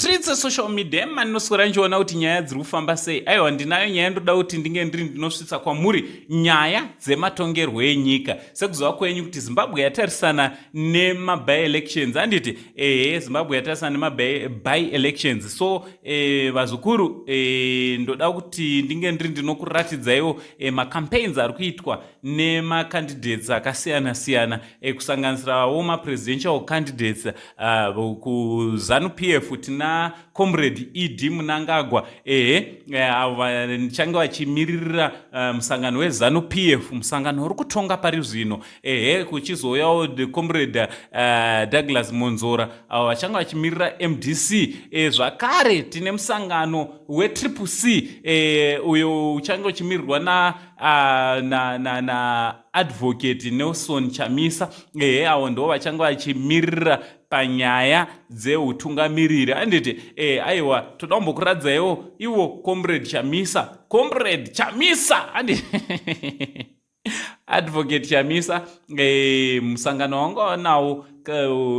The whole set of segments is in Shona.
Pamastreets esocial media emanoswera ndichiona kuti nyaya dziri kufamba sei. Aiwa, ndinayo nyaya, ndoda kuti ndinge ndiri ndinosvitsa kwamuri nyaya dzematongerwo enyika. Sekuziva kwenyu kuti Zimbabwe yatarisana nemaby-elections, handiti? Ehe, Zimbabwe yatarisana nemaby-elections. So vazukuru, ndoda kuti ndinge ndiri ndinokuratidzaiwo macampaigns ari kuitwa nemacandidates akasiyana siyana, kusanganisirawo mapresidential candidates. KuZANU PF tina Comrade ED Mnangagwa. Ehe, avo vachange vachimiririra musangano weZANU PF, musangano uri kutonga pari zvino. Ehe, kuchizouyawo the Comrade Douglas Mwonzora, avo vachange vachimirira MDC. Zvakare tine musangano weTriple C, uyo uchange uchimirirwa na, na, na, na Advocate Nelson Chamisa. Ehe, avo ndo vachange vachimiririra panyaya dzeutungamiriri, handiti? Aiwa, toda kumbokuradzaiwo ivo Comrade Chamisa, Comrade Chamisa, handiti? Advocate Chamisa, musangano wanga wanawo,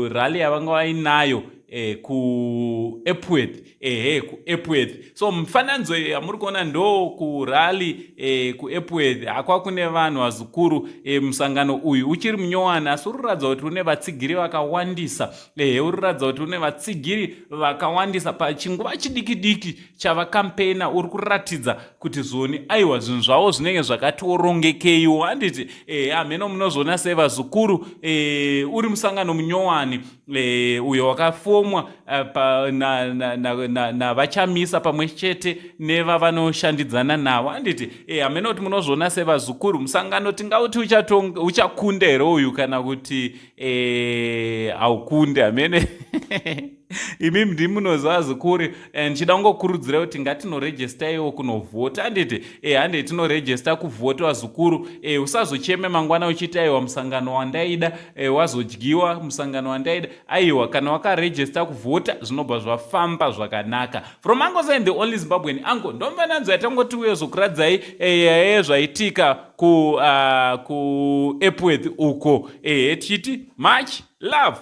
rally yavanga vainayo kuEpworth. Ehe, kuEpworth. So mufananidzo yamuri kuona ndo kurally kuEpworth. Hakwa kune vanhu, vazukuru. Musangano uyu uchiri munyowani, asi uri kuratidza kuti une vatsigiri vakawandisa. Ehe, uri kuratidza kuti une vatsigiri vakawandisa pachinguva chidiki diki chavakampeina. Uri kuratidza kuti zvoni, aiwa, zvinhu zvavo zvinenge zvakatiorongekeiwo, handiti? Hameno munozoona sei, vazukuru. Uri musangano munyowani, uyo wakafomwa navaChamisa pamwe chete nevavanoshandidzana navo, handiti? Hameno kuti munozoona sei, vazukuru. Musangano tingauti uchakunda here uyu, kana kuti haukunde? Hamene, imi ndimi munoziva, zukuru. Ndichida kungokurudzira kuti ngatinorejistaiwo kunovhota, handiti? Handei tinorejista kuvhota, vazukuru. Usazocheme mangwana uchiti, "Aiwa, musangano wandaida wazodyiwa, musangano wandaida." Aiwa, kana wakarejista kuvhota, zvinobva zvafamba zvakanaka. From Uncle and the only Zimbabwean uncle, ndomufananidzo yatangoti uye zokuradzai zvaitika ku Epworth uko. Ehe, tichiti much love.